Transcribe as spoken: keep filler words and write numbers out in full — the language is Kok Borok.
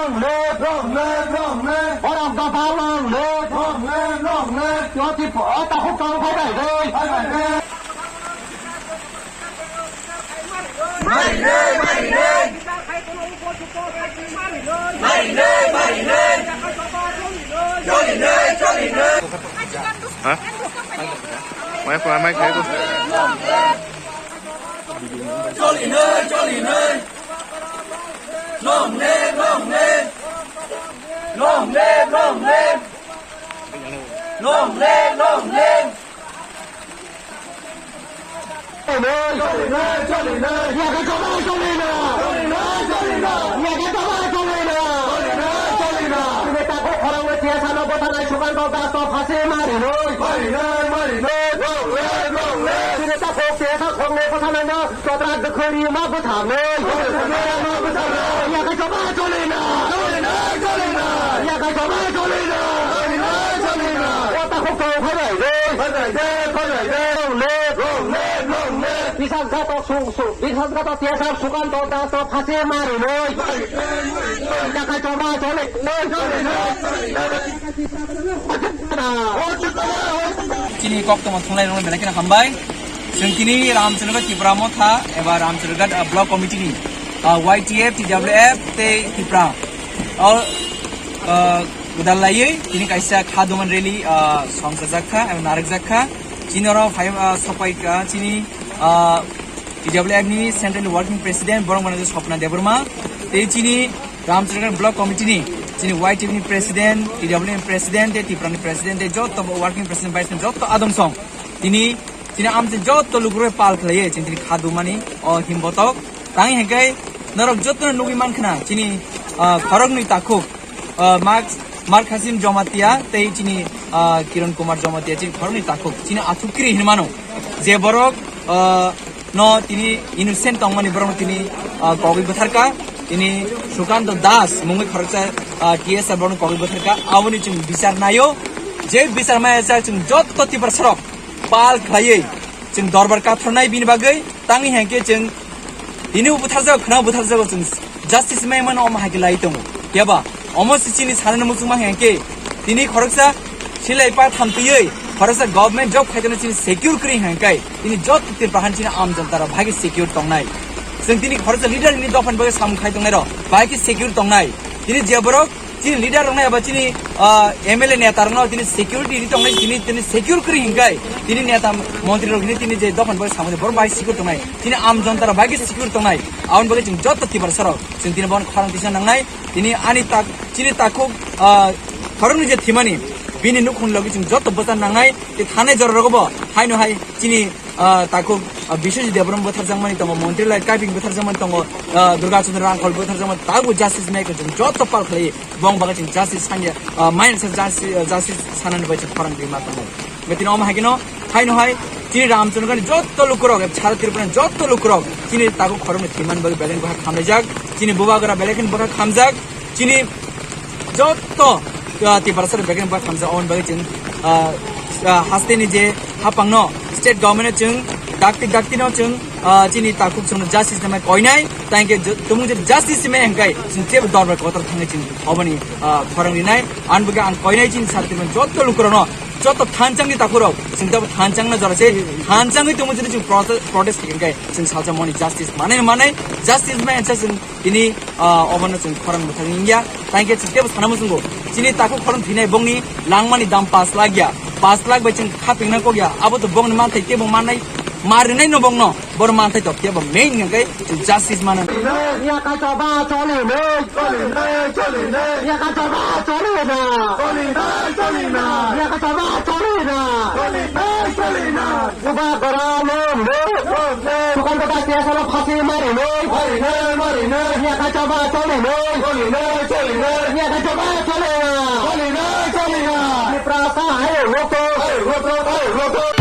Long live, long live, long live. Borok dopha long live. Long live, long live. Yo, Tripura, o takhuk tong phai bai dei. Phai bai dei. Mari dei, mari dei. Mari dei, mari dei. Choli dei, choli dei. Ha? Mai, mai, mai, kai ko. Choli dei, choli dei. Long live, long live. Long live, long live. Long live, long live. Choli nai, choli nai. Yakha choma choli na. Choli nai, choli nai. Yakha choma choli na. Choli nai, choli nai. Chini takhuk khorang le tiya sano bwtharnai Sukanto Das to phasi mari nai. Mari nai, mari nai. Long live, long live. Chini takhuk tiya sa khorang le bwtharnai no. Kotra dukhu ri ma bwtharnai. Yakha choma choli na. Choli na, choli na. Yakha choma choli na. Choli na, choli na. O takhuk tong phai bai dei. Phai bai dei, phai bai dei. Long live, long live, long live. Bisas gato su, su, bisas gato tiya sa Sukanto Das to phasi mari nai. Yakha choma choli nai. Choli na, choli na. Chini koktwma thunglai rokno belai kheno hambai. Chwng tini Ramchandra Tipra Motha eba Ramchandra, ah, Block Committee ni, ah, Y T F, T W F tei Tipra o, ah, gwdal laiwi tini kaisa kha duman rally, ah, songchajak kha eba narwkjak kha. Chini oro phai, ah, sopai kha chini, ah, T W F ni Central Working President borok mano Swapna Debbarma tei chini Ramchandra Block Committee ni chini Y T F ni President, T W F ni President tei Tipra ni President tei joto Working President, Vice President joto adong song. Tini, tini amchai joto lukurok pal khlaiwi chini tini kha dumani o himbotok. Tang hingke norok joto nugwi mankhna chini, ah, khoroknwi takhuk, ah, Mark, Mark Hasim Jomatia tei chini, ah, Kiran Kumar Jomatia chini khoroknwi takhuk chini athukiri hinmano je borok, ah, no tini innocent tongmani borok no tini, ah, kogwi bwtharka tini Sukanto Das mungwi khoroksa, ah, T S R borok no kogwi bwtharka aboni chwng bichar naio je bichar maya chwng joto Tiprasarok pal khlaiwi chwng dorbar kathornai bini bagwi tangwi hwnkhe chwng tini bo butharjago khwnao butharjago chwng justice mai mano omo hai khe lai tongo. Phiya ba omo se chini sanani muchungma hwnkhe tini khoroksa silai pa thamtwiwi khoroksa government job khaitano chini secure kwrwi hwnkhe tini joto Tripura han chini amjantara bahai khe secure tongnai. Chwng tini khoroksa leader ni dophani bagwi samung khai tongnai rok bahai khe secure tongnai. Tini je borok chini leader rok nai eba chini, ah, M L A neta rok no tini security ri tongnai, tini, tini secure kwrwi hingkai tini neta montri rok hini tini je dophani bagwi samani borok bai secure tongnai, tini am jonta rok bai khe secure tongnai. Aboni bagwi chwng joto Tiprasa rok chwng tini bono khorang tisa nangnai. Tini ani tak, chini takhuk, ah, khoroknwi je thimani bini nukhung logi chwng joto bwsa nangnai. Tei thanai jora rogo bo haino hai chini ah, takhuk, ah, Biswajit Debbarma bwtharjakmani tongo, Montri Lai Kaping bwtharjakmani tongo, ah, Durga Chandra Rangkhol bwtharjakmani, tabuk justice maker chwng joto pal khlai, bong bagwi chwng justice sanya, ah, main se justice, ah, justice sanani bai chwng khorang rima tongo. Betini omo hai kheno, haino hai, chini Ramchandra ni joto lukurok, sara Tripura ni joto lukurok, chini takhuk khoroknwi thwimani bagwi belai bwkha khamlaijak, chini bubagra belai kheno bwkha khamjak, chini joto, ah, Tiprasa rok begini ba khamsa on bagwi chwng, ah, ah, haste ni je hapang no state government no chwng dakti dakti no chwng, ah, chini takhuk chwng justice nai koinai tangke tumung je justice mai hingkai chwng jebo dorbar kotor thangwi chwng oboni, ah, khorang rinai. An bagwi ang koinai chini sara Tripura joto lukurok no joto thanchang ni takhuk rok chwng tabo thanchang no jora se thanchangwi tumung chini chwng protest, protest hingkai chwng salsa moni justice manai manai justice mai ansa chwng Tini, ah, obono chwng khorang mwthangwi wngya. Tangkhe chwng teibo sana muchungo. Chini takhuk khorang thwinai bongni langmani dam pash lakh ya. Pash lakh bai chwng khapingna kok ya. Abo to bongni manthai teibo mannai, ma rwnaino bongno. Boro manthai to teibo main hwnkhe chwng justice mano. Yakha choba choli nai. Choli nai, choli nai. Yakha choba choli na. Choli nai, choli nai. Yakha choba choli na. Choli nai, choli nai. Bubagra long live. Long live. Sukanto Das tiya sano phasi mari nai. Mari nai, mari nai. Yakha choba choli nai. Choli nai, choli nai. Yakha choba choli nai. Choli nai, choli nai. Tiprasa hai roto. Hai roto, hai roto.